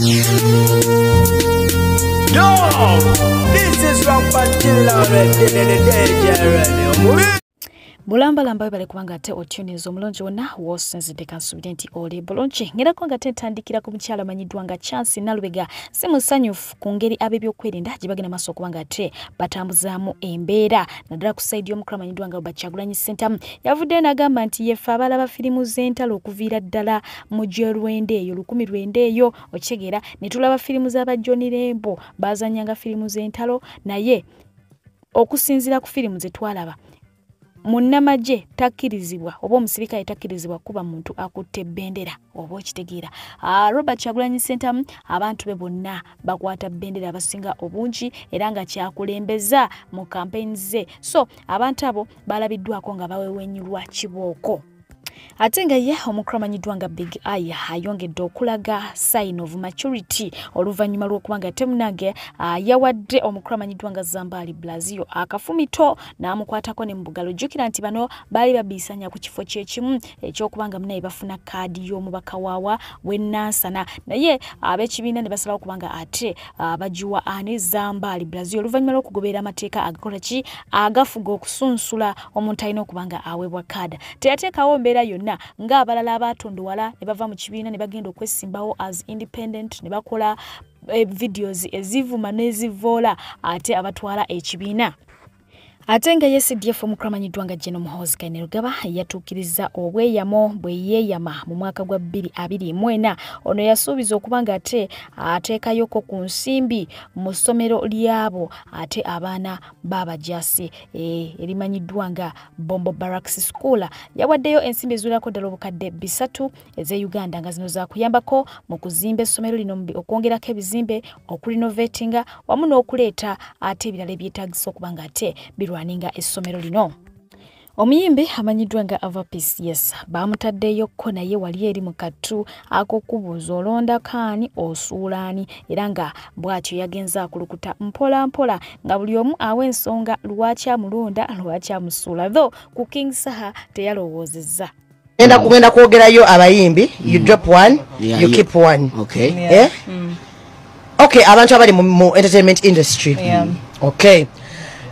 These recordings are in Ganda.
Yo, this is Bulambalamba webale kubanga ate otunes omulongi wonna w'osinzidde kansubire nti oli bulungi. Ngerako nga tentandikira ku mukyala amanyiddwa nga Chance Nalubega si musanyufu ku ngeri ab'ebyokwerinda gye bagenda maaso okubanga ate batambuzaamu embeera naddala ku sayidi y'omukulu amanyiddwa nga Robert Kyagulanyi Ssentamu. Yavuddeyo n'agamba nti yeffe abalaba firimu z'entalo okuviira ddala mu gy'olwenda eyo 1900 eyo okitegeera ne tulaba firimu z'aba Johnny Rembo baazannyanga firimu z'entalo, naye okusinziira ku firimu ze twalaba munnamagye takkirizibwa oba omusirikale takkirizibwa kuba muntu akutte bendera oba okitegeera. Robert Kyagulanyi Ssentamu abantu be bonna bakwata bendera abasinga obungi era nga kyakulembeza mu campaign ze, so abantu abo balabiddwako nga bawewenyulwa kibooko. Ate nga ye omukulu amanyiddwa nga Big Eye ayongedde okulaga sign of maturity oluvannyuma lw'okubanga temunange yawadde omukulu amanyiddwa nga Zambaali Brazil akafumito n'amukwatako ne mu bugalo. Jjukira nti bano baali babiisanya ku kifo kyekimu eky'okubanga munaye bafuna kaadi y'omubaka waawa w'e Nansana, naye ab'ekibiina ne basalawo kubanga ate bagiwa ani Zambaali Brazil oluvannyuma lw'okugoberera amateeka agakola ki agafuga okusunsula omuntu alina okubanga aweebwa kaada. Teyateekawo mbeera yonna ng'abalala abatondowala ne bava mu kibiina ne bagenda okwesimbawo as independent ne bakola videos ezivuma n'ezivoola ate abatwala ekibiina. Ate nga ye CDF omukulu amanyiddwa nga General Muhoozi Kainerugaba yatuukiriza obweyamo bwe yeeyama mu mwaka gwa 2024. Ono yasuubiza okuba nga ate ateekayoko ku nsimbi mu ssomero lyabo ate abaana b'abajaasi erimanyiddwa nga Bombo Barracks School. Yawaddeyo ensimbi eziwerako ddala obukadde 300 ez'e Uganda nga zino zaakuyambako mu kuzimba essomero lino, okwongerako ebizimbe, okurinovatinga wamu n'okuleeta ate ebirala ebyetaagisa okuba nga ate birwaninga essomero lino. Omuyimbi amanyiddwa nga Ava Peace, yes, bamutaddeyo ko naye wali eri mu kattu ak'okubuuza olonda kaani osuula ani, era nga bw'atyo yagenze akulukuta mpola mpola nga buli omu awa ensonga lwaki amulonda lwaki amusuula, though ku King Saha teyalowoozezza. Ngenda kwogerayo abayimbi, you drop one, you keep one. Okay. Yeah? Okay, abantu abali mu entertainment industry. Yeah. Okay.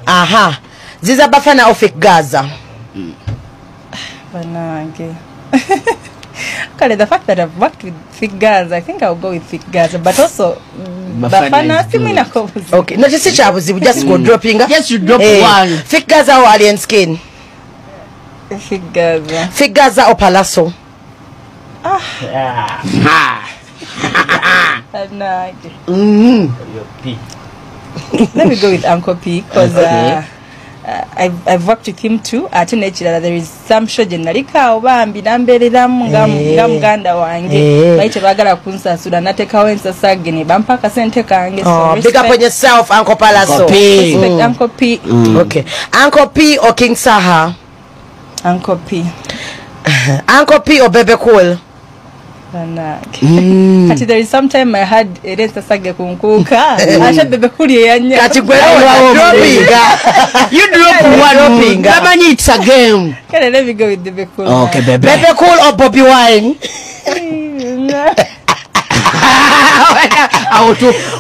Aha. Ziza Bafana or Fik Gaza? Banange. Kale, the fact that I've worked with Fik Gaza, I think I'll go with Fik Gaza, but also Bafana simina kobuzi. Okay, no just chabuzi, just go dropping. Yes, you drop one. Fik Gaza or Alien Skin? Fik Gaza. Fik Gaza or Palazzo? Ah. Banange. Let me go with Uncle P because okay. I've worked with him too. Ate nekirala there is some show gye nalika obambi nambeereramu nga muganda wange. Bayi tebaagala kunsasula nateekawo ensasage ne bampa akasente kange. So big up on yourself, Uncle Palazzo. Uncle P. Respect Uncle P. Okay. Uncle P or King Saha? Uncle P. Uncle P or Bebe Cool? Kati there is some time I had erensasage kunkuka ate Bebe Cool yeyanya. Kati gwe dropping. You drop one. Bamanyi it's a game. Kale, let me go with Bebe Cool. Okay, Bebe. Bebe Cool or Bobby Wine?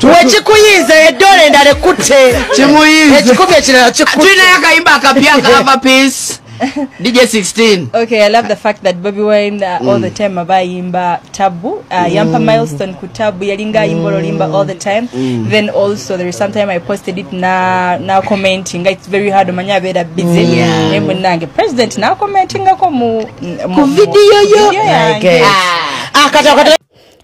Wekikuyize eddole endala ekutte. Kimuyize. Ekikumi ekirala kikutte. Tulinayo akayimba akapya ka Ava Peace. DJ 16. Okay, I love the fact that Bobby Wine all the time abayimba tabu. Yampa milestone ku tabu yalinga ayimba olimba all the time. Then also there is some time I posted it na commenting. It's very hard omanya abeera busy. Yeah. Munange president na commenting ko mu video yo. Okay.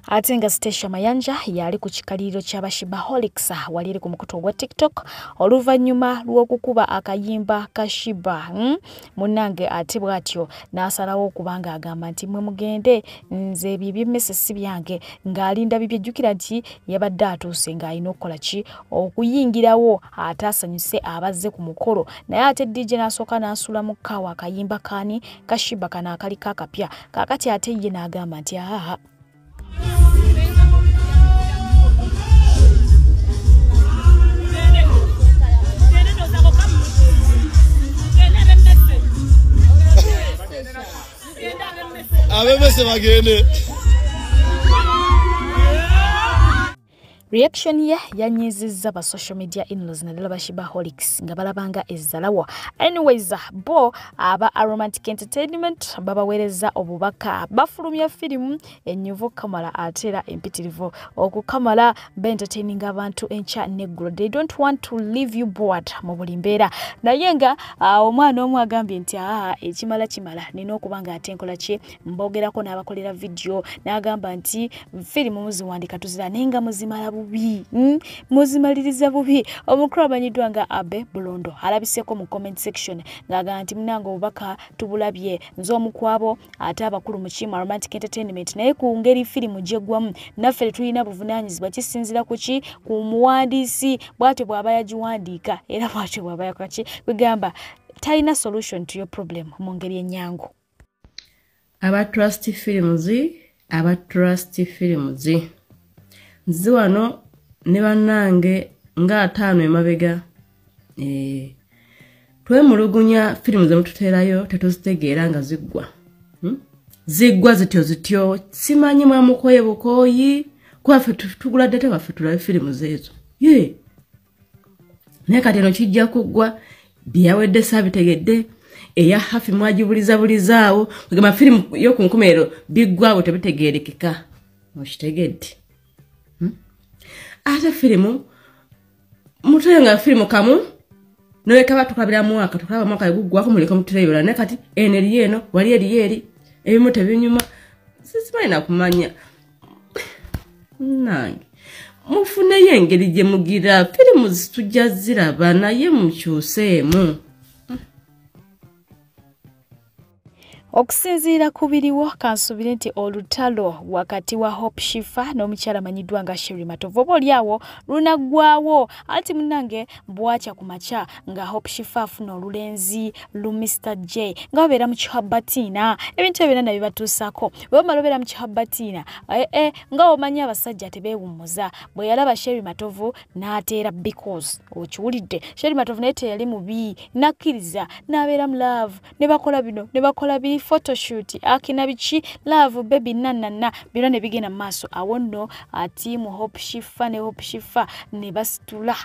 Ate nga Stecia Mayanja yali ku kikaliriro ky'Abashibaholics wali eri ku mukutu ogwa TikTok oluvannyuma lw'okukuba akayimba ka Shiba. Munnange ate bw'atyo n'asalawo okubanga agamba nti mwe mugende nze ebyo eby'emmese si byange, ng'alinda bibye. Jjukira nti yabadde atuuse ng'alina okukola ki okuyingirawo ate asanyuse abazze ku mukolo, naye ate DJ n'asooka n'asula mu kkaawa akayimba kaani ka Shiba kano akaliko akapya. Kaakati ate ye n'agamba nti ahaha. Abemese bagende. Reaction ye yanyizizza ba social media in-laws naddala ba Shibaholics nga balabanga ezzalawa. Anyways, bo aba Aromatic Entertainment babaweereza obubaka, bafulumya firimu ennyuvu kamala ate era empitirivu okukamala ba-entertaining abantu enkya neggulo. They don't want to leave you bored mu buli mbeera. Naye nga omwana omu agambye nti ekimala kimala, nina okuba nga ate nkola ki, mbogerako n'abakolera vidiyo, n'agamba nti firimu muziwandika tuzira naye nga muzimala bubi, muzimaliriza bubi. Omukulu amanyiddwa nga Abe Bulondo alabiseeko mu comment section ng'agamba nti munange obubaka tubulabye, nze omu ku abo ate abakulu mu kimu Aromatic Entertainment, naye ku ngeri firimu gyeggwamu naffe tetulina buvunaanyizibwa, kisinziira ku ki, ku muwandiisi, bw'atyo bw'aba yagiwandiika era bw'atyo bw'aba yakola ki, kwegamba talina solution to your problem mu ngeri ennyangu. Aba Trust Films, aba Trust Films, nzi wano ne bannange nga 5 emabega twemulugunya firimu ze mututeerayo tetuzitegeera nga ziggwa, ziggwa zityo zityo, simanyi mwamukoye bukooyi, kuba ffe tugula data baffe tulabe firimu zeezo. Ye naye kati eno kijja kuggwa, byawedde saabitegedde, eya Hafi mwagibuliza-bulizaawo, kugamba firimu y'oku nkomerero biggwawo tebitegeerekeka, okitegedde. Ate firimu mutule nga firimu kamu nolekaba tukalabira mwaka, tukalaba mwaka guggwako muleke mutuleyola, naye kati eno eriyo eno, wali eriyo eri, ebimu tebinyuma, sisimanyi nakumanya. Nange mufuneyo engeri gye mugira firimu tujja ziraba, naye mukyuseemu. Okusinziira ku biriwo, kansuubire nti olutalo wakati wa Hope Shifa n'omukyala amanyiddwa nga Sherry Matovu oba oliawo lunaggwawo. Anti munnange bwakya ku makya nga Hope Shifa afuna olulenzi lu Mr J nga babeera mu Kihabatiina, ebintu ebyo byonna nabibatuusaako. Bwe bamala obeera mu Kihabatiina, nga omanyi abasajja tebeewummuza, bwe yalaba Sherry Matovu n'ateera because okiwulidde, Sherry Matovu naye teyali mubi, n'akkiriza n'abeera mu love, ne bakola bino ne bakola biri, photoshoot akina biki, love baby nanana, byonna ne bigenda mu maaso. Awo nno atiimu Hope Shifa ne Hope Shifa ne basitula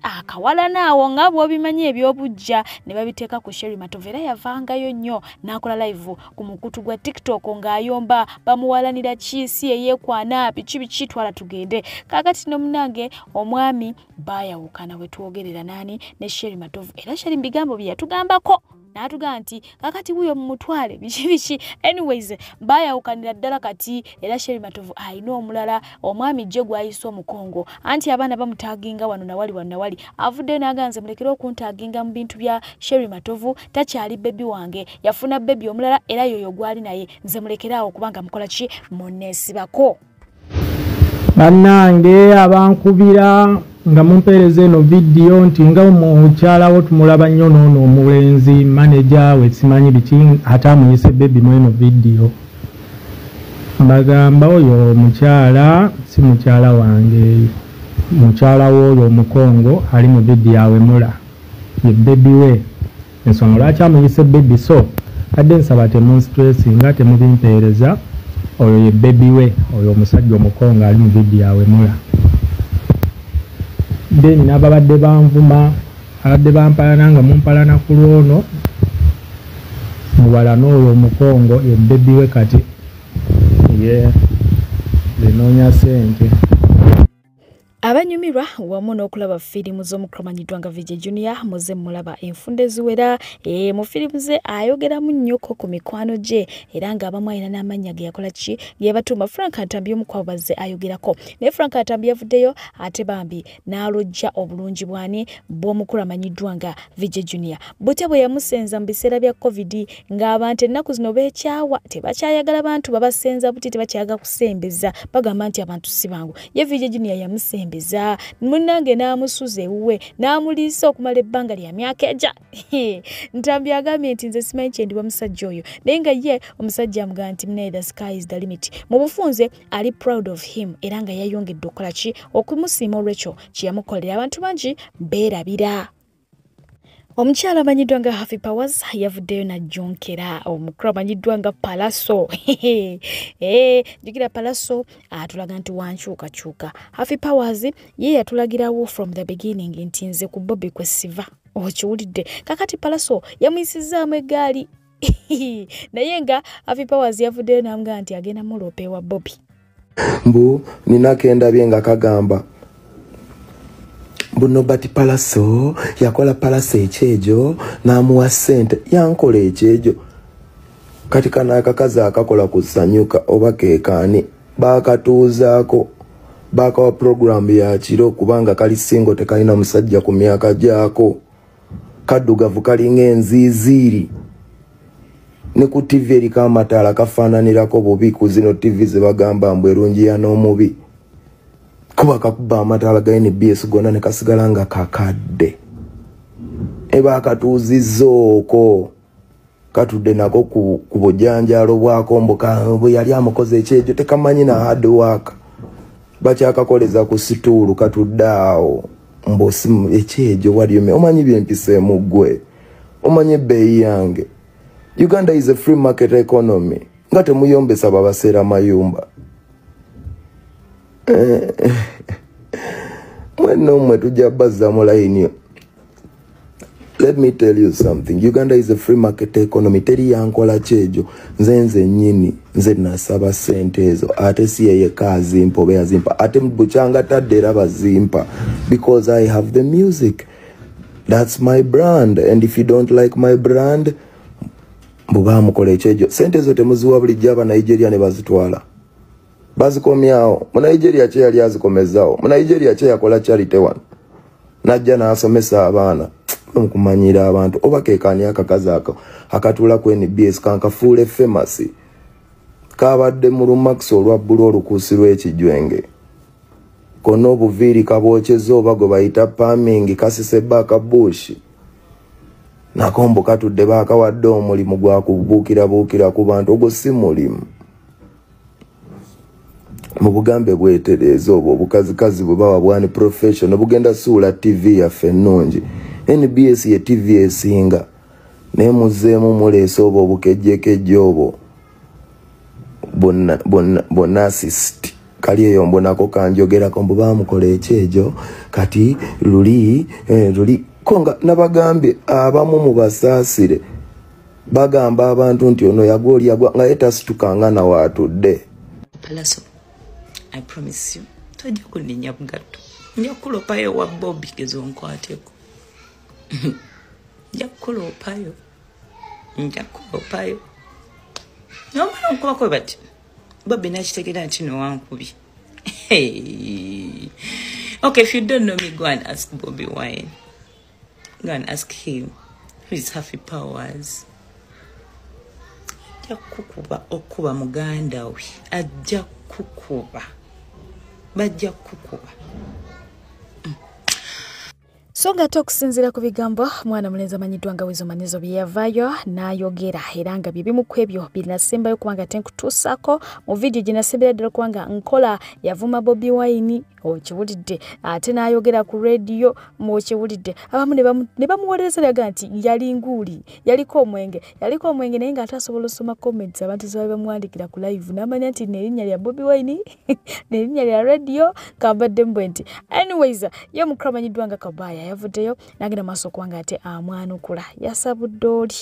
akawala naawo nga bw'obimanyi ebyobujja ne babiteeka ku Sherry Matovu. Era yavangayo nnyo n'akola live ku mukutu gwa TikTok ng'ayomba bamuwalanira ki, si eyeekwana biki biki, twala tugende. Kaakati no munnange omwami baayawukana we twogerera naani ne Sherry Matovu, era Sherry mu bigambo bye yatugambako n'atugamba nti kakati wuyo mumutwale biki biki. Anyways, baayawukanira ddala kati, era Sherry Matovu alina omulala omwami gye gwayise omukongo, anti abaana bamutaginga wano nawali wano nawali, avuddeyo n'agamba nze mulekere okuntaginga mu bintu bya Sherry Matovu, takyali bebi wange, yafuna bebi omulala era yoyo gwali naye, nze mulekere awo kubanga mukola ki, munneesibako. Bannange abankubira nga mumpeereza eno vidiyo nti nga mukyala wo tumulaba nnyo n'ono omulenzi maneja we simanyi biki, ate amuyise bebi mu eno vidiyo, mbagamba oyo omukyala si mukyala wange, mukyala w'oyo omukongo ali mu vidiyo awemula ye bebi we, ensonga lwaki amuyise bebi, so adde nsaba temunstressinga temubimpeereza, oyo ye bebi we, oyo omusajja omukongo ali mu vidiyo awemula. Then n'ababadde banvuma, abadde bampalana nga mumpalana ku lwono muwala n'oyo omukongo ye bebi we, kati ye benoonya ssente. Abanyumirwa wamu n'okulaba firimu z'omukulu amanyiddwa nga VJ Junior muze mulaba enfunda eziwera. Mu firimu ze ayogeramu nnyoko ku mikwano gye era ng'abamu alina n'amannya ge yakola ki, ge yabatuuma. Frank Ntambi omu ku abo bazze ayogerako, naye Frank Ntambi yavuddeyo ate bambi n'alojja obulungi bwani bw'omukulu amanyiddwa nga VJ Junior, butya bwe yamusenza mu biseera bya COVID ng'abantu ennaku zino beekyawa, tebakyayagala bantu babasenza buti, tebakyayagala kusembeza, bagamba nti abantu si bangu. Ye VJ Junior yamusemba munnange n'amusuza ewuwe n'amuliisa okumala ebbanga lya myaka eja. Ntambi agambye nti nze simanyi kye ndiwa musajja oyo, naye nga ye omusajja amugamba nti munaye the sky is the limit. Mu bufunze ali proud of him era nga yayongedde okukola ki, okumusiima olw'ekyo kye yamukolera. Abantu bangi beerabira. Omukyala amanyiddwa nga Happy Powers yavuddeyo n'ajjonkera omukulu amanyiddwa nga Pallaso. Jjukira Pallaso atulaga nti wankyukakyuka. Happy Powers ye yatulagirawo from the beginning nti nze ku Bobi kwe siva. Okiwulidde. Kakati Pallaso yamuyisizzaamu eggaali. Naye nga Happy Powers yavuddeyo n'amugamba nti agenda muloopa ewa Bobi. Mbu nina kendabye nga kagamba mbu Nobert Pallaso yakola Pallaso ekyejo n'amuwa ssente, yankola ekyejo. Kati kano akakazi akakola ku Sanyuka oba keekaani baakatuuzaako, baakawa puroguramu ya kiro kubanga kali singo tekalina musajja ku myaka gyako, kaddugavu kalinga enziiziiri. Ne ku TV eriko amataala kafaananirako bubi ku zino TV ze bagamba mbu erungiya n'omubi. Kuba kakuba amataala ga NBS gonna ne kasigala nga kakadde. Eba akatuuzizza okwo katudde nako ku bujanjaalo bwako mbu bwe yali amukoze ekyejo tekamanyi na hard work. Bakyakakoleza ku situulu katudde awo mbu ekyejo wali omanyi byempiseemu ggwe, omanyi ebbeeyi yange. Uganda is a free market economy. Nga temuyombesa babaseera mayumba. Mwenno mmwe tujja bazza mu layini. Let me tell you something. Uganda is a free market economy. Teri yankola kyejo. Nze nze nnyini nze nasaba ssente ezo. Ate si ye yekka azimpa oba yazimpa. Ate bukyanga tadde era bazimpa. Because I have the music. That's my brand. And if you don't like my brand, mbu mukola ekyejo. Ssente ezo temuziwa bulijjo aba Nigeria ne bazitwala. Bazikomyawo. Mu Nigeria kye yali azikomezaawo. Mu Nigeria kye yakola charity wano. Najja n'asomesa abaana. Mukumanyira abantu. Oba keekaani akakazi ako akatuula ku NBS kankafuule famous. Kabadde mu lumakisi olwa bbulu olukuusi lw'ekijwenge. Konna obuviiri kabwokyeza oba gwe bayita pamingi kasise baaka bush. Nako mbu katudde baakawadde omulimu gwa kubuukirabuukira ku bantu. Ogwo si mulimu. Mu bugambe bwetereeza obwo obukazikazi bwe bawa bwani professional bugenda suula TV yaffe ennungi. NBS ye TV esinga. Naye muzzeemu muleese obwo obukejjekejje obwo bonasist. Kali eyo mbonako kanjogerako mbu baamukola ekyejo kati luli luli konga nabagambye abamu mubasaasire bagamba abantu nti ono yagwa oli yagwa nga ye tasitukanga na waatudde. Pallaso, I promise you, tojja kunninya bugatto. Nja kukuloopayo wa Bobi gezo nkwateko. Nja kukuloopayo. Nja kukuloopayo. N'omala onkubako bati Bobi n'akitegeera nti no wankubye. Hey. Okay, if you don't know me, go and ask Bobi Wine. Go and ask him who is Happy Powers. Ajja kukuba okuba muganda we. Ajja kukuba. Bajja kukuba. So nga okusinziira ku bigambo mwana mulenzi amanyiddwa nga Weasel Manizo bye yavaayo n'ayogera era nga bye bimu ku ebyo binasembayo kubanga tenkutuusaako mu vidiyo gye nasembera ddala kubanga nkola yavuma Bobi Wine okiwulidde, ate n'ayogera ku rediyo mukiwulidde, abamu ne bamuwolereza yaga nti yali nguuli, yaliko omwenge naye ng'ate asobola osoma comments abantu ze baali bamuwandiikira ku live n'amanya nti n'erinnya lya Bobi Wine n'erinnya lya rediyo kambadde mbwe nti. Anyways, ye omukulu amanyiddwa nga Kabaya yavuddeyo n'agenda maaso okuba ate amwanukula yasabudde oli.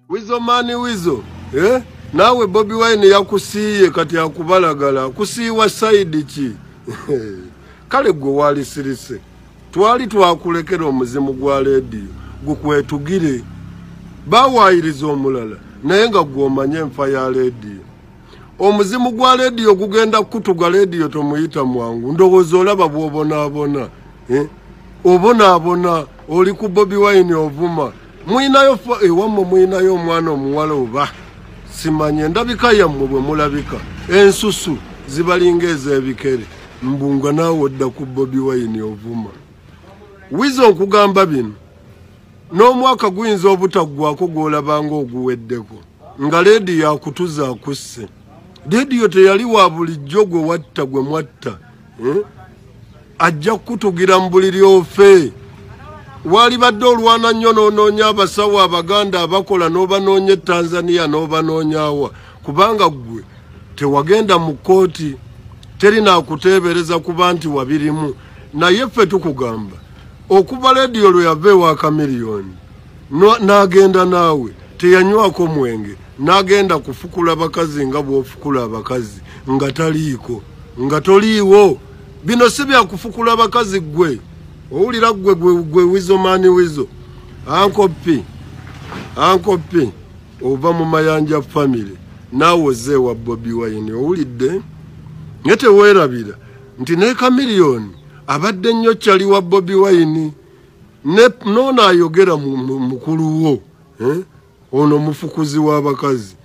Weasel mani Weasel, eh? Naawe Bobi Wine yakusiiye kati akubalagala, akusiiwa sayidi ki? Kale gwe walisirise twali twakulekera omuzimu gwa leediyo gukwetugire bawaayiriza omulala naye nga gwe omanye enfa ya leediyo. Omuzimu gwa leediyo gugenda kukutuga, leediyo tomuyita mwangu. Ndowooza olaba bw'obonaabona, eh? Obonaabona oli ku Bobi Wine ovuma. Muyinayo ewammwe muyinayo omwana omuwala oba simanye endabika yammwe bwe mulabika ensusu zibalinga ez'ebikere mbunga naawe odda ku Bobi Wine ovuma. Weasel nkugamba bino n'omwaka guyinza obutaggwako gw'olabanga oguweddeko nga leediyo akutuza akusse. Leediyo teyali wa bulijjo gwe watta gwe mwatta, Ajja kukutugira mu buliri ofe. Walibadde olwana nnyo n'onoonya abasawo Abaganda abakola n'obanoonya e Tanzania n'obanoonyaawa, kubanga ggwe tewagenda mu kkooti, teri naakuteebereza kuba nti wabirimu. Naye ffe tukugamba okuva Lediyo lwe yava ewa Chameleone n'agenda naawe, teyanywako mwenge, n'agenda kufukula bakazi nga bw'ofukula abakazi nga taliiko, nga toliiwo. Bino si byakufukula bakazi ggwe. Owulira ggwe gwe Wizo Mani Wizo. Uncle P ova mu Mayanja family, naawe ozze ewa Bobi Wine. Owulidde? Naye teweerabira nti ne Chameleone abadde nnyo kyali wa Bobi Wine, n'ono ayogera mukulu wo, ono mufukuzi w'abakazi,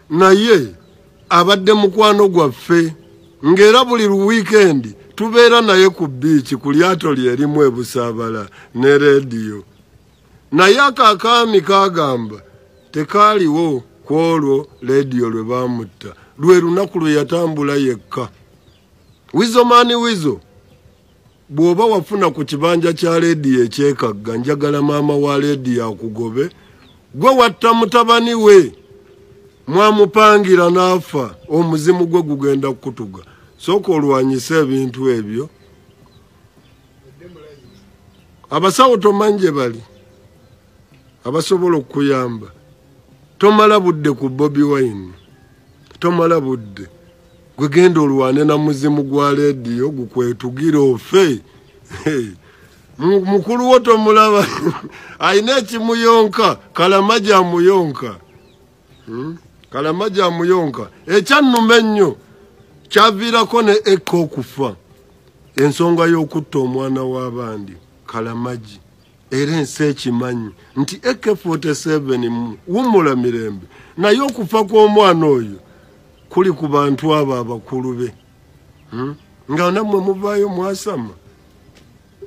naye abadde mukwano gwaffe, ng'era buli weekend tubeera naye ku biiki ku lyato lye erimu e Busaabala ne Rediyo. Naye ako akaami kagamba tekaaliwo ku olwo Rediyo lwe baamutta, lwe lunaku lwe yatambula yekka. Wizo Mani Wizo, bw'oba wafuna ku kibanja kya Rediyo ekyekagga, njagala maama wa Rediyo akugobe. Gwe watta mutabani we, mwamupangira n'afa, omuzimu gwe gugenda kukutuga. Sooka olwanyise ebintu ebyo. Abasawo tomanyi gye bali abasobola okukuyamba. Tomala budde ku Bobi Wine, tomala budde. Gwe genda olwane na muzimu gwa Lediyo gukwetugire ofe. Mukulu wo tomulaba alina ekimuyonka, Kalamaja amuyonka. Kalamaja amuyonka. Ekyannuma ennyo kyaviirako ne Eka okufa, ensonga y'okutta omwana w'abandi Kalamaji. Era ensi ekimanyi nti AK-47 wummula mirembe, naye okufa kw'omwana oyo kuli ku bantu abo abakulu be. Nga nammwe muvaayo mwasama,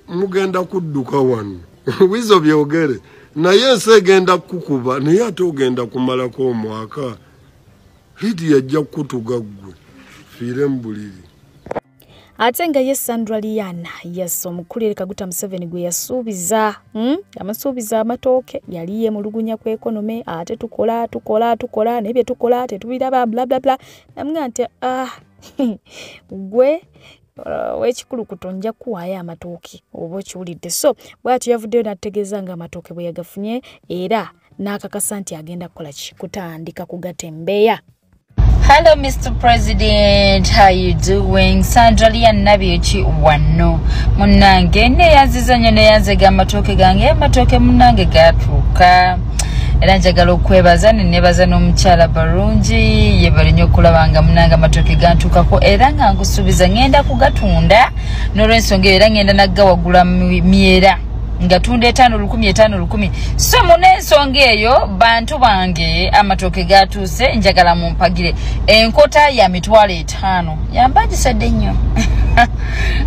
mugenda kudduka wano. Wizo byogere, naye ensi egenda kukuba, naye ate ogenda kumalako omwaka. Lidiya ajja kukutuga ggwe, fiire mu buliri. Ate nga ye Sandra Liana, yes, omukulu Yoweri Kaguta Museveni gwe yasuubiza, amasuubiza amatooke, yali yemulugunya ku economy, ate tukola tukola tukola naye bye tukola tetubiraba bla bla bla. Namugamba nti gwe w'ekikulukuto nja kuwaayo amatooke oba okiwulidde. So bw'atyo yavuddeyo n'ategeeza nga amatooke bwe yagafunye, era n'akakasa nti agenda kukola ki, kutandika kugatembeya. Hello Mr. President, how you doing? Sandra Lian Nabyeki wano. Munange neyanziza nnyo neyanzega amatooke gange, amatooke munange gatuuka. Era njagala okwebaza ne nebaza n'omukyala Barungi, yebale nnyo okulaba nga munange amatooke gantuukako, era nga nkusuubiza ngenda kugatunda n'olw'ensonga eyo, era ngenda naggawagula myera nga tunda 5 1 5 1. So munensonga eyo bantu bange amatooke gatuuse, njagala mumpagire enkota ya 500,000 yamba gisedde nnyo.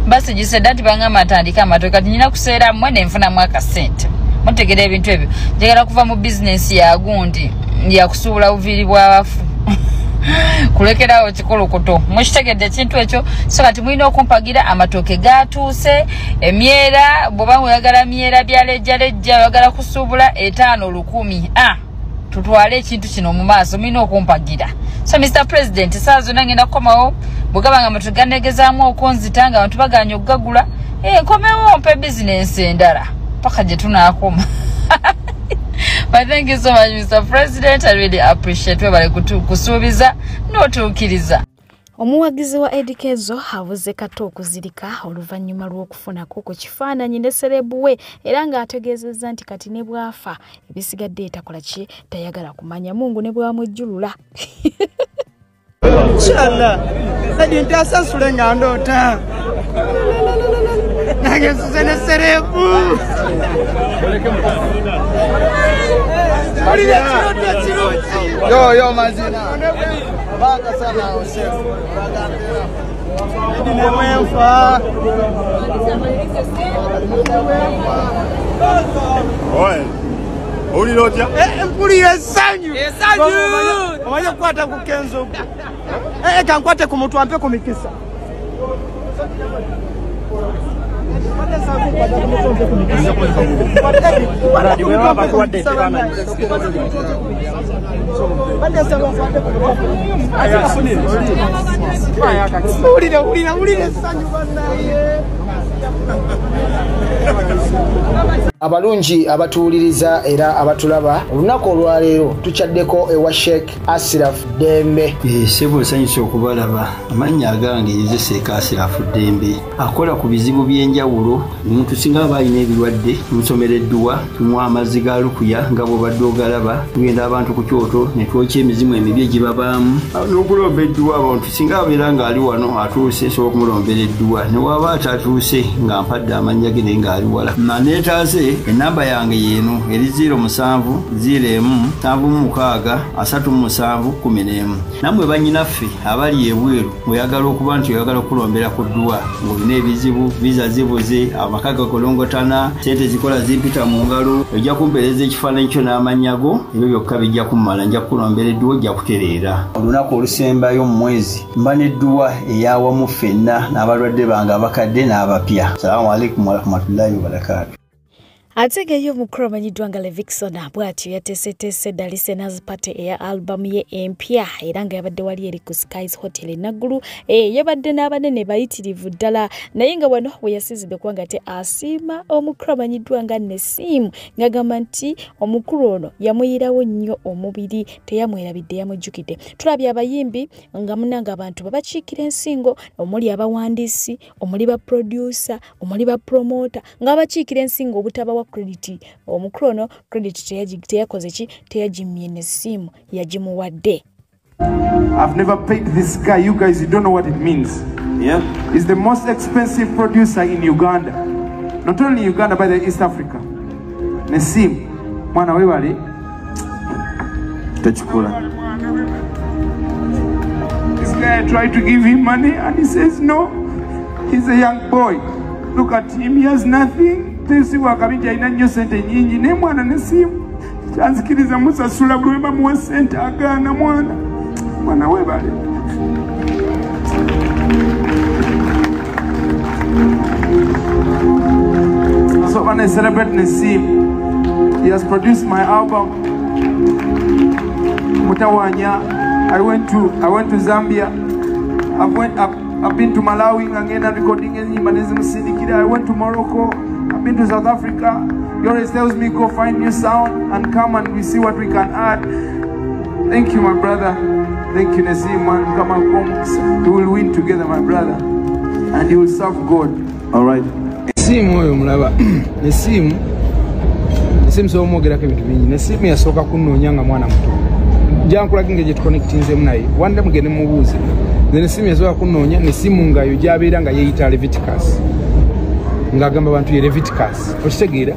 Basi gisedde ati bangamba atandika amatooke, kati nina kuseera mmwe nenfunamu akasente. Mutegere ebintu ebyo. Njagala kuva mu bizinensi ya gundi ya kusuubula buviiri bw'abafu kulekerawo kikulukuto. Mukitegedde ekintu ekyo? So kati mulina okumpagira, amatooke gatuuse, emyera bw'oba oyagala myera bya lejjalejja, oyagala kusuubula 5 1,000. Tutwale ekintu kino mu maaso, mulina okumpagira. So Mr. President, essaawa zonna ngenda kukomawo, bwe gaba nga amatooke ganegezaamu okunzita nga abantu bagaanye okugagula, nkomewo mpe bizinensi endala paka gye tunaakoma. But thank you so much, Mr. President. I really appreciate webale kusuubiza n'otuukiriza. Omuwagizi wa Eddy Kenzo avuze kato okuzirika oluvannyuma lw'okufunako ku kifaananyi ne serebu we, era ng'ategeezezza nti kati ne bw'afa ebisigadde etakola ki tayagala kumanya, Mungu ne bw'amujjulula. Inshallah. Edi ntasasule nga ndoota. Nange nsuze ne serebu. Yo, yo, mazina. Baka sana Osefu. Edi ne mwenfa. Oye. Owulira otya? Mpulira essanyu. Omanyi okukwata ku Kenzo. Kankwate ku muntu ampe ku mikisa. Abalungi abatuwuliriza era abatulaba, olunaku olwaleero tukyaddeko ewa Sheikh Ashraf Dembe. Ssebo nsanyuse okubalaba. Amannya agange nze Sheikh Ashraf Dembe, akola ku bizibu by'enjawulo. Omuntu singa aba alina ebirwadde tumusomera edduwa, tumuwa amazzi ga lukuya nga bw'obadde ogalaba, tugenda abantu ku kyoto ne twokya emizimu emibi egibabaamu n'okulomba edduwa. Abantu singa abeera ng'ali wano atuuse, nsobola okumulombera edduwa, ne waba atatuuse nga mpadde amannya ge naye ng'ali wala. Naneetaase enamba yange yeeno eri 07 01 76 37 11. Nammwe bannyinaffe abali ebweru mweyagala okuba nti oyagala okulombera ku dduwa ng'olina ebizibu, viza zibuze, amaka gakolongotana, sente zikola zimpita mu ngalo, ojja kumpeereza ekifaananyi kyo n'amannya go, ebyo byokka bijja kummala, nja kukulombera edduwa ojja kutereera. Olunaku olusembayo mu mwezi mba n'edduwa eyawamu ffenna n'abalwadde bange abakadde n'abapya. Salaamu alaikum warahmatullahi wabarakaatu. Ate nga omukulu amanyiddwa nga Levixone bw'atyo yateeseteese dda Listeners Party eya album ye empya, era nga yabadde wali eri ku Skies Hotel e Naggulu. Yabadde n'abanene bayitirivu ddala, naye nga wano we yasinzidde kubanga ate asiima omukulu amanyiddwa nga Nessim, ng'agamba nti omukulu ono yamuyirawo nnyo omubiri, teyamwerabidde, yamujjukidde. Tulabye abayimbi nga munnange abantu babakiikira ensingo, omuli abawandiisi, omuli ba producer, omuli ba promoter, ng'abakiikira ensingo obutabawa credit. Omukulu ono credit teyakoze ki, teyagimye Nessim, yagimuwadde. I've never paid this guy. You guys, you don't know what it means. Yeah. He's the most expensive producer in Uganda. Not only Uganda, but the East Africa. Nessim, mwana wewale. Tachukula. This guy, I tried to give him money and he says no. He's a young boy. Look at him, he has nothing. Tesi wakabinja alina nnyo sente nnyingi, naye mwana Nessim kyanzikiriza musasula buli lwe bamuwa sente agaana. Mwana mwana webale. So when I celebrate Nessim, he has produced my album Mutawanya. I went to Zambia. I've been to Malawi ngenda recording enyimba nezimusindikira. I went to Morocco. I've been to South Africa. He always tells me go find new sound and come and we see what we can add. Thank you, my brother. Thank you, Nessim, man. Come and come. We will win together, my brother. And you will serve God. All right. Nessim oyo mulaba. Nessim so omwogerako ebintu bingi. Nessim yasooka kunnoonya nga mwana muto. Nja nkulage engeri gye tuconnectinzemu naye. One day mugende mumubuuze. Nze Nessim yasooka kunnoonya, Nessim nga yo gy'abeera nga yeeyita Leviticus. Ng'agamba abantu ye Leviticus, okitegeera,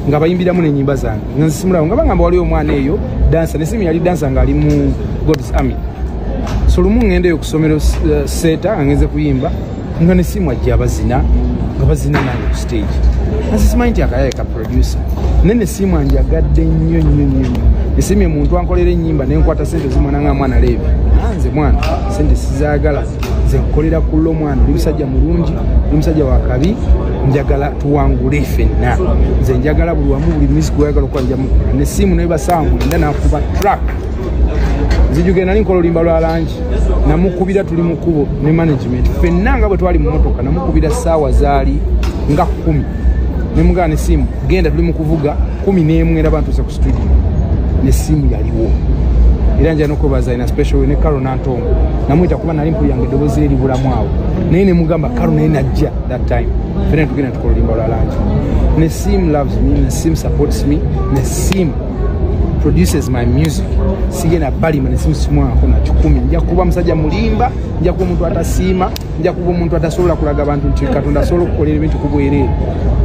nga bayimbiramu n'ennyimba zange. Nga nsisimulawo nga bagamba waliwo omwana eyo dansa. Nessim yali dansa ng'ali mu God's Army. So lumu ŋŋendeyo ku ssomero seeta nga ngenze kuyimba, nga Nessim ajja abazina, nga bazina nange ku stage. Nze simanyi nti akayaye ka producer. Naye Nessim anjagadde nnyo nnyo nnyo. Nessim ye muntu ankolera ennyimba ne nkwata sente zimwana nga mwana Levi. Nze mwana sente sizaagala, nze nkolera ku lwo mwana, oli musajja mulungi, oli musajja wa kabi, njagala tuwangule ffenna. Nze njagala buli wamu, buli music gw'oyagala okukola nja mukola. Nessim naye basangula nda n'akuba track. Nzijukira nali nkola oluyimba lwa langi, namukubira tuli mu kkubo ne management ffenna nga bwe twali mu mmotoka, namukubira ssaawa zaali nga 10. Ne mugamba Nessim genda tuli mu kuvuga 11 era bantuuse ku studio. Nessim yaliwo. Era nja n'okwebaza ina special way ne Carol Nantongo. Namuyita kuba nali mpulira eddoboozi eribulamu awo. Naye ne mugamba Carol naye najja that time. Ffenna tugenda tukola oluyimba lwa langi. Nessim loves me, Nessim supports me, Nessim produces my music. Sigenda balima Nessim simwako na 10. Nja kuba musajja mulimba, nja kuba omuntu atasiima, nja kuba omuntu atasobola kulaga abantu nti Katonda asobola okukolera ebintu ku bwereere.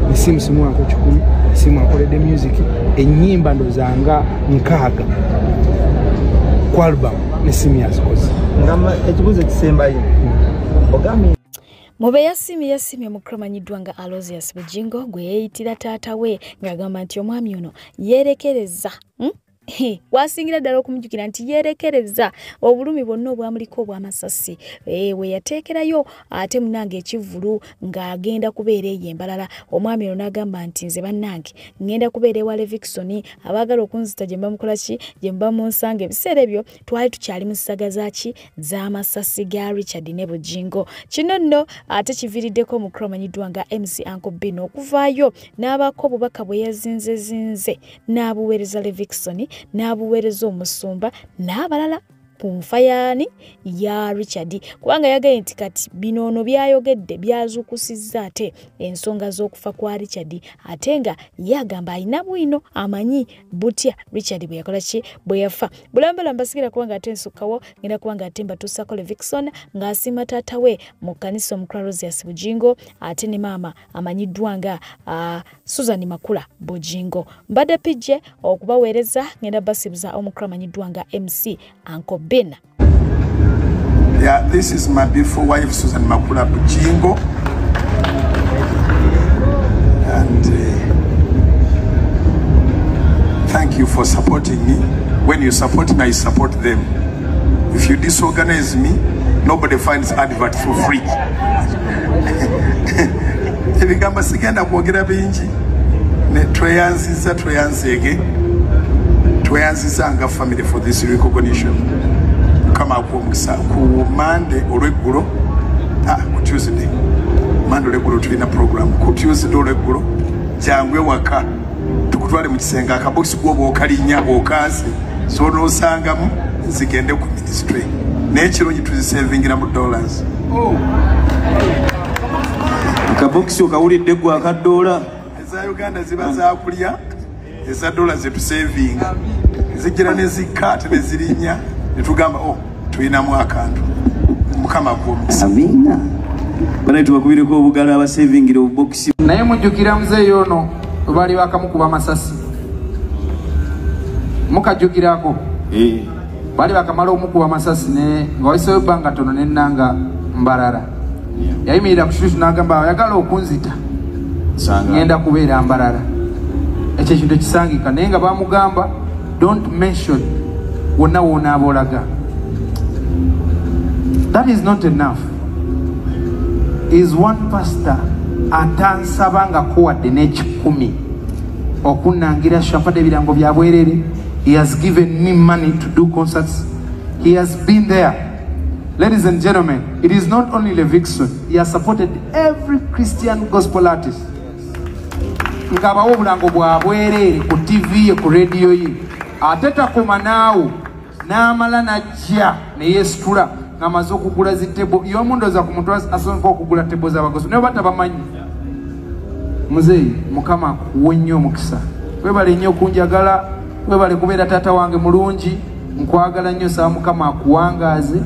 Nessim simwako 10, Nessim akoledde music ennyimba ndozanga 6 ku album Nessim yazikoze. Ngamba ekibuuzo ekisembayo ogambye Mube yasimye omukulu amanyiddwa nga Aloysius Bujingo gwe yeeyitira taata we, ng'agamba nti omwami ono yeerekereza. Wasingira ddala okumujjukira nti yeerekereza obulumi bwonna obwamuliko obw'amasasi we yateekerayo ate munnange ekivvulu ng'agenda kubeera eyo embalala. Omwami ono n'agamba nti nze bannange ngenda kubeera ewa Levixone, abaagala okunzita gye mba mukola ki, gye mba munsanga. Ebiseera ebyo twali tukyali mu ssaga zaaki z'amasasi ga Richard ne Bujingo. Kino nno ate kiviiriddeko omukulu amanyiddwa nga MC Uncle Bino okuvaayo n'abaako obubaka bwe yazinzezinze n'abuweereza Levixone, n'abuweereza omusumba n'abalala ku nfa yaani ya Richard, kubanga yagambye nti kati bino ono byayogedde byazuukusizza ate ensonga z'okufa kwa Richard, ate nga yagamba alina bwino amanyi butya Richard bwe yakola ki bwe yafa. Bulambala mbasigira kubanga ate nsukkawo ngenda kubanga ate mbatuusako Levixone ng'asiima taata we mu kkanisa omukulu Rosius Bujingo ate ne maama amanyiddwa nga Susan Makula Bujingo. Mbadde PJ okubaweereza ngenda basibuza omukulu amanyiddwa nga MC Uncle Ben. Yeah, this is my beautiful wife, Susan Makula Bujingo. And thank you for supporting me. When you support me, I support them. If you disorganize me, nobody finds advert for free. Ebigamba sigenda kwogera bingi. Ne tweyanziza tweyanzege. Tweyanziza nga family for this recognition. Kama akuwa ku Monday olweggulo, ku Tuesday. Monday olweggulo tulina program. Ku Tuesday olweggulo jangwe waka tukutwale mu kisenge akabokisi gwoba okalinnya okaase so n'osangamu zigende ku ministry. Naye ekirungi tuzisevingira mu dollars. Akabokisi okawulidde gwe aka dola. Eza Uganda ziba zakulya, eza dola zetusevinga zigira ne zikka ate ne zirinnya ne tugamba oh tulinamu akantu. Mukama akuwe omukisa. Amiina. Banaye tubakubireko obugalo abasevingira obubokisi. Naye mujjukira muzeeyi ono baali bakamukuba amasasi, mukajjukirako? Baali bakamala omukuba amasasi nga wayiseewo ebbanga ttono nennanga Mbarara. Yayimirira ku kituuti n'agamba ayagala okunzita ngenda kubeera Mbarara. Ekyo ekintu ekisangika, naye nga bamugamba don't mention wonna woonaaba olaga. That is not enough. Is one pastor atansabangako wadde n'ekikumi okunnangira shampadde ebirango bya bwerere. He has given me money to do concerts. He has been there. Ladies and gentlemen, it is not only Levixone. He has supported every Christian gospel artist. Ng'abawa obulango bwa bwerere ku TV ye, ku radio ye. Ate takoma naawo n'amala n'ajja ne yeesitula ng'amaze okugula zi tebo. Y'omu ndowooza ku muntu asobola okugula tebo z'abagoso naye oba tabamanyi. Muzeeyi, Mukama akuwe nnyo omukisa. Weebale nnyo okunjagala, weebale kubeera taata wange mulungi, nkwagala nnyo. Saba Mukama akuwangaaze,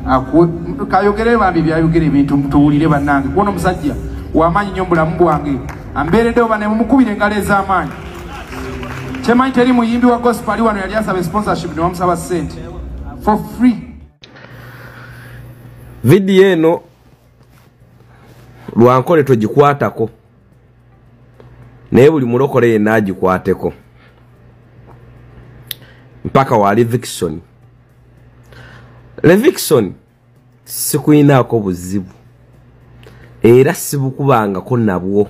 akuwe kayogere bambi byayogera ebintu tuwulire bannange. Kuona omusajja w'amaanyi nnyo mu bulamu bwange, ambeereddewo banne mumukubire engalo ez'amaanyi. Kyemanyi teri muyimbi wa gospel ali wano yali asaba sponsorship ne bamusaba ssente for free. Vidiyo eno lwankole togikwatako, naye buli mulokole yenna agikwateko mpaka wa Levixone. Levixone sikuyinaako buzibu era sibukubangako nabwo,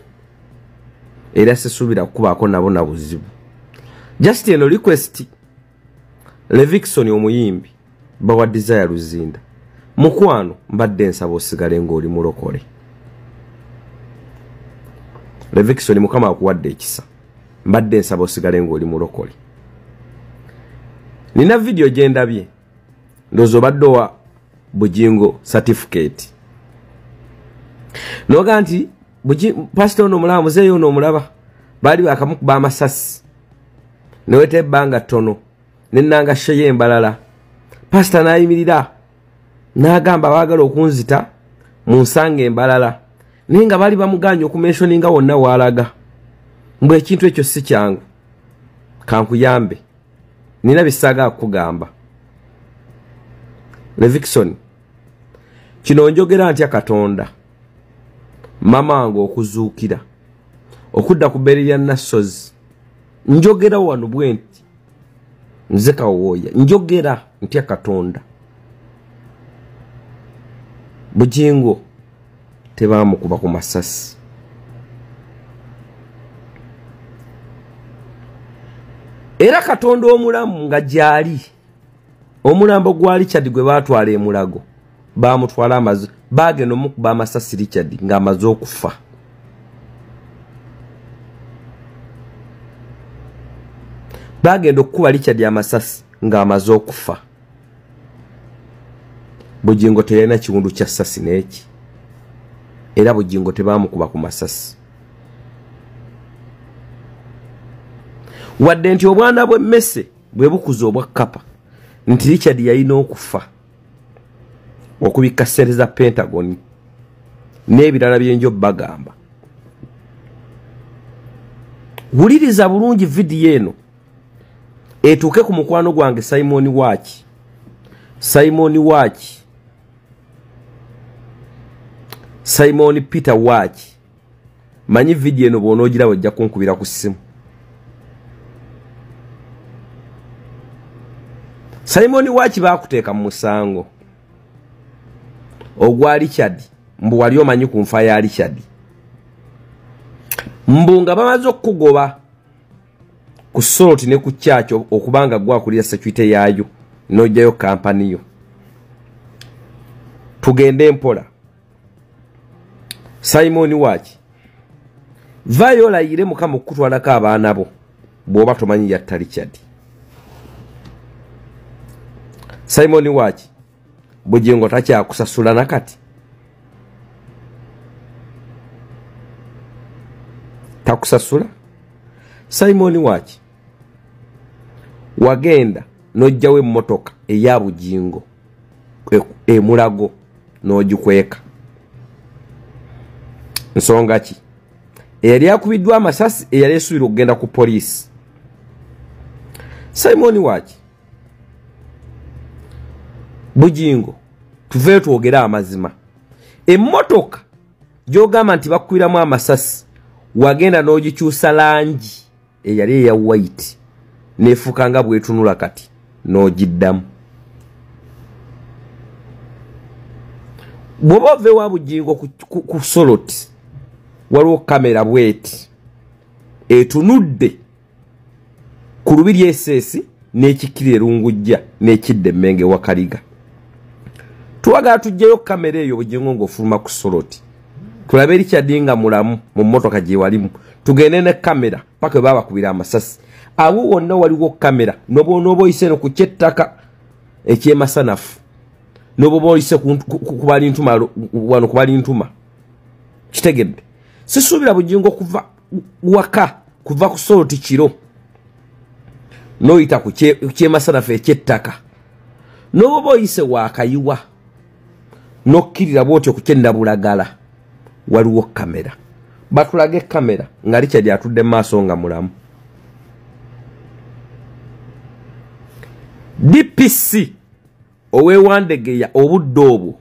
era sisuubira kukubaako nabo na buzibu. Just eno request Levixone omuyimbi bawa Desire Luzinda, mukwano mbadde nsaba osigale ng'oli mulokole. Levixone Mukama akuwadde ekisa, mbadde nsaba osigale ng'oli mulokole. Nina video gye ndabye ndowooza obadde owa Bujingo certificate, noga nti pastor ono omulaba, muzeeyi ono omulaba, baali bakamukuba amasasi neweta ebbanga ttono nennanga sheyo embalala. Pastor n'ayimirira n'agamba baagala okunzita mu nsanga embalala, naye nga baali bamuganye okumensioninga wonna waalaga. Mbwe ekintu ekyo si kyangu, kankuyambe, nina bisaga kugamba. Levixone, kino njogera ntya Katonda mama wange okuzuukira okudda ku bbeere lya Nassozi, njogera wano bwe nti Nze Kawooya njogera ntya Katonda. Bugingo tebamukuba ku masasi. Era Katonda omulamu nga gyali, omulambo gwa Richard gwe baatwala e Mulago, baamutwala amaze, bagenda omukuba amasasi Richard ng'amaze okufa. Bagenda okukuba Richard amasasi ng'amaze okufa. Bugingo teyalina kiwundu kya ssasi n'eki, era Bugingo tebamukuba ku masasi. Wadde nti obwana bw'emmese bwe bukuza obwa kkapa, nti Richard yalina okufa okubikka ssente za Pentagon n'ebirala byenjo bagamba. Wuliriza bulungi vidiyo eno etuuke ku mukwano gwange Simon Waaki. Simon Waaki, Simon Peter Waaki. Manyi vidiyo eno bw'onoogiraba ojja kunkubira ku ssimu. Simon Waaki baakuteeka mu musango ogwa Richard, mbu wali omanyi ku nfa ya Richard, mbu nga bamaze okukugoba ku Salt ne ku church okubanga gwakulira security yaayo n'ojjayo kampani yo. Tugende mpola. Simon Waaki, vaayo olayire Mukama okukutwalako abaana bo bw'oba tomanyi yatta Richard. Simon Waaki, Bugingo takyakusasula nakati, takusasula. Simon Waaki, wagenda n'ojjawo emmotoka eya Bugingo e Mulago n'ogikweka. Nsonga ki? Eyali akubiddwa amasasi eyali esuubira okugenda ku poliisi. Simon Waaki, Bugingo tuveeyo twogere amazima. Emmotoka gy'ogamba nti bakubiramu amasasi wagenda n'ogikyusa langi eyali eya white n'efuuka nga bw'etunula kati n'ogiddamu. Bw'oba ova ewa Bugingo ku Salt, waliwo kamera bweti etunudde ku Lubiri SS n'ekikkirira Erungujja n'ekidda Emmenge wa Kaliga. Twagala tuggyeyo kamera eyo Bugingo ng'ofuluma ku Salt, tulabe Richard nga mulamu mu mmotoka gye walimu, tugende ne kamera paka we babakubira amasasi. Awo wonna waliwo kamera, n'oba oyise eno ku ky'ettaka ekyemasanafu, n'oba oyise ku Balintuma wano ku Balintuma. Kitegedde? Sisuubira Bugingo kuva waka, kuva ku Salt kiro n'oyita ku kyemasanafu eky'ettaka, n'oba oyise Waakayiwa n'okkirira bw'otyo ku ky'Ennabulagala, waliwo kamera. Batulage kamera nga Richard atudde mu maaso nga mulamu. DPC ow'ewandegeya obudde obwo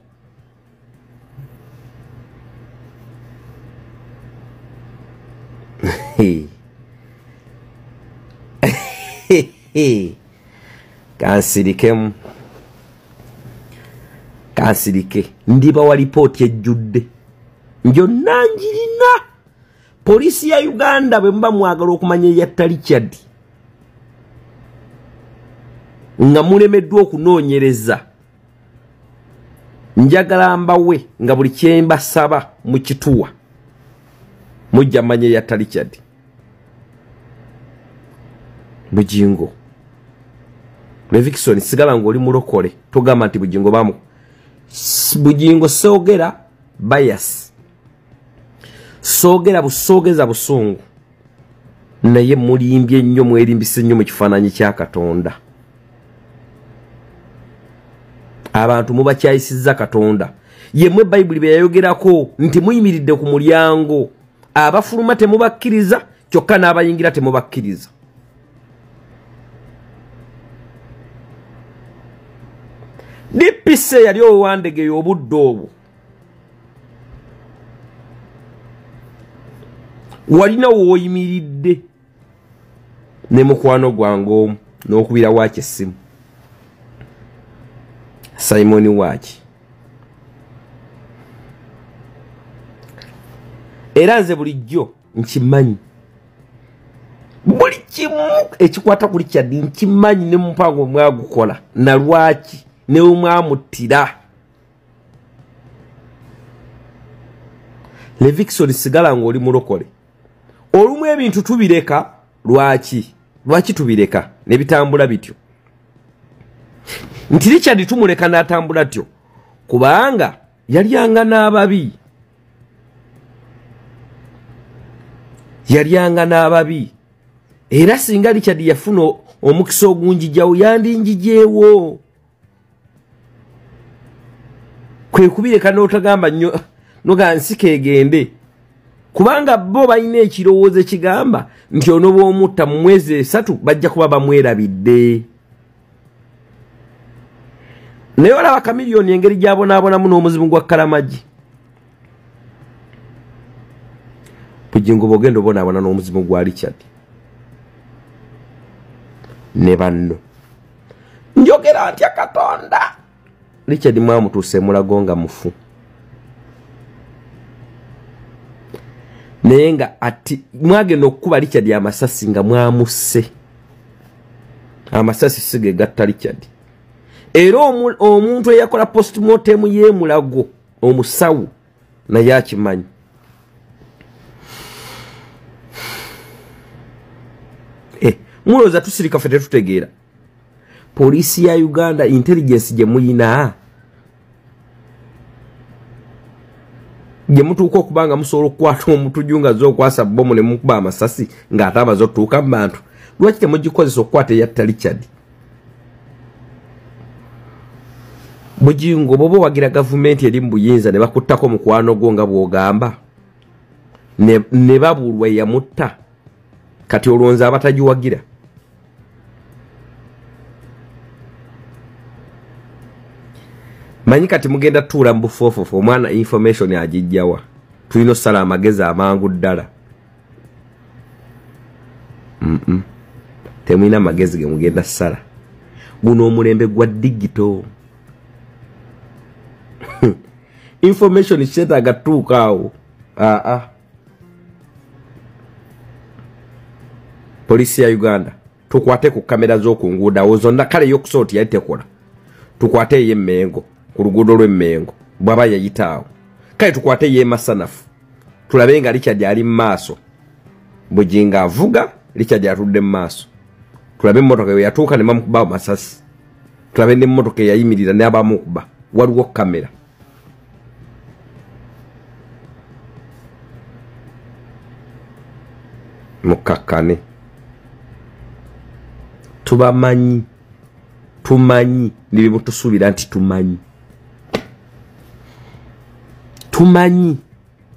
kansirikemu, kansirike, ndibawa lipooti ejjudde njonna njirina. Poliisi ya Uganda bwe muba mwagala okumanya eyatta Richard nga mulemeddwa okunoonyereza, njagala mbawe nga buli kye mbasaba mu kituwa mujja manya eyatta Richard. Bugingo Levikson, sigala ng'oli mulokole, togamba nti Bugingo bamu. Bugingo soogera bias, soogera busoogeza busungu, naye mulimbye nnyo, mwerimbise nnyo mu kifaananyi kya Katonda. Abantu mubakyayisizza Katonda. Yemmwe Bayibuli bye yayogerako nti muyimiridde ku mulyango, abafuluma temubakkiriza, kyokka n'abayingira temubakkiriza. DPC yali owandegeya obudde obwo, walina w'oyimiridde ne mukwano gwange omu N'okubira waaki essimu. Simon waaki. Era nze bulijjo nkimanyi. Buli kimu ekikwata ku Richard nkimanyi ne mupango mwagukola na lwaki ne mwamuttira. Levixone sigala ng'oli mulokole. Olumu ebintu tubireka lwaki? Lwaki tubireka ne bitambula bityo? Nti Richard tumuleka n'atambula tyo kubanga yalyanga n'ababi. Yalyanga n'ababi. Era singa Richard yafuna omukisa ogunjijjawo yandinjijeewo. Kwe kubireka n'otagamba nnyo noga nsike egende. Kubanga bo balina ekirowoozo ekigamba nti ono bw'omutta mu mwezi 3 bajja kuba bamwerabidde. Naye olaba Chameleone engeri gy'abonaabonamu n'omuzimu gwa Kalamagi. Bugingo bw'ogenda obonaabona n'omuzimu gwa Richard ne banno. Njogera ntya Katonda. Richard mwamutuuse Mulago nga mufu. Naye nga ati mwagenda okukuba Richard amasasi nga mwamusse. Amasasi si ge gatta Richard. Era omuntu eyakola postmortem ye Mulago omusawo naye akimanyi. Mulowooza tusirika ffe tetutegeera. Poliisi ya Uganda intelligence gye muyina gye mutuuka okuba nga musobola okukwata omutuju nga z'okwasa bbomu ne mukuba amasasi ng'ate amaze otuuka mu bantu. Lwaki temugikozesa okukwata eyatta Richard? Bugingo bw'oba owagira gavumenti eri mu buyinza ne bakuttako mukwano gwo nga bw'ogamba ne babulwa eyamutta, kati olwonza abatagiwagira. Manyi kati mugenda tuula mu bufoofofo omwana information agijjawa. Tulina ossala amagezi amangu ddala. Temulina amagezi ge mugenda ssala. Guno omulembe gwa digital. Information kyetaaga tuuka awo. Poliisi ya Uganda tukwate ku kamera z'oku nguudo awo zonna, kale ey'okusooti yali tekola. Tukwate ey'Emmengo ku luguudo lw'Emmengo bw'aba yayita awo. Kale tukwate ey'Emasanafu tulabe nga Richard ali mu maaso. Bugingo avuga, Richard atudde mu maaso. Tulabe emmotoka we yatuuka ne bamukuba amasasi. Tulabe n'emmotoka eyayimirira n'abamukuba. Waliwo kamera. Mukakkane. Tubamanyi, tumanyi ne bye mutusuubira nti tumanyi. Tumanyi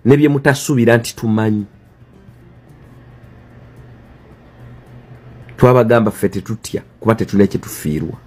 ne bye mutasuubira nti tumanyi. Twabagamba ffe tetutya kuba tetulina kye tufiirwa.